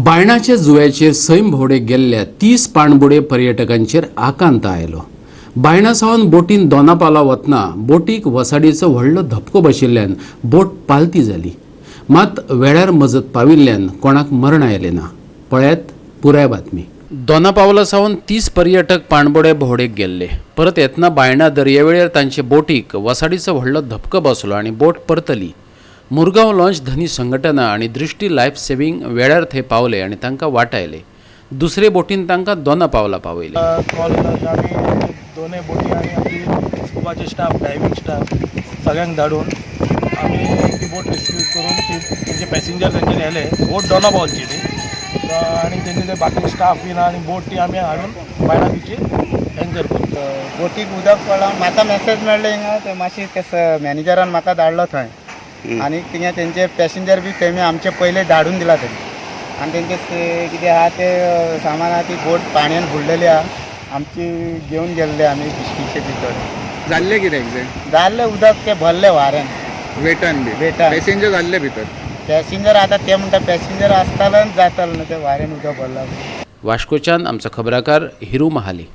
बायणाच्या जुव्याचेर सैम भोंवडेक गेल्ल्या 30 पाणबुडे पर्यटकांचेर आकांत आयलो. बायणा सावन बोटीन दोनापावला वतना बोटीक वसाडीचो व्हडलो धपको बशिल्ल्यान बोट पालती जाली. मात वेळार मजत पाविल्ल्यान कोणाक मरण आयलें ना. पळयात पुराय बातमी. दोनापावला सावन 30 पर्यटक पाणबुडे भोंवडेक गेल्ले. परत येतना बायणा दर्यावेळेर तांचे बोटीक वसाडीचो व्हडलो धपको बसलो आनी बोट परतली. मुरगांव लॉंच धनी संघटना आनी दृष्टी लायफ सेव्हिंग वेळार थंय पावले आनी तांकां वाटायले. दुसरे बोटीन तांकां दोना पावला पावयले. कॉल येयलो की आमी दोनूय बोटी आनी आमची स्कुबाचे स्टाफ, डायवींग स्टाफ सगळ्यांक धाडून आमी ती बोट रेस्क्यू करून ती तेंचे पॅसेंजर तेंचे नेले. बोट दोना पावलची ती आनी तेंचे ते बाकी स्टाफ बीन आनी बोट ती आमी हाडून बायणा बिचीर एंकर करून बोटीक उदक पडलां. म्हाका मॅसेज मेळ्ळो हिंगा, ते मातशी ते मॅनेजरान म्हाका धाडलो थंय आनी थिंगा तेंचे पॅसेंजर बी तेमी आमचे पयले धाडून दिला तेमी आनी तेंचे कितें आहा ते सामान आहा, ती बोट पाणयेन बुडलेली आहा. आमची घेवन गेल्ले आमी बिश्टीचे भितर. जाल्ले कितें एग्जॅक्ट? जाल्ले उदक ते भरले वाऱ्यान. वेटान बी? वेटान. पॅसेंजर जाल्ले भितर? पॅसेंजर आतां ते म्हणटा पॅसेंजर आसताले आनी जाताले न्हू, ते वाऱ्यान उदक भरला. वास्कोच्यान आमचो खबराकार हिरू महाली.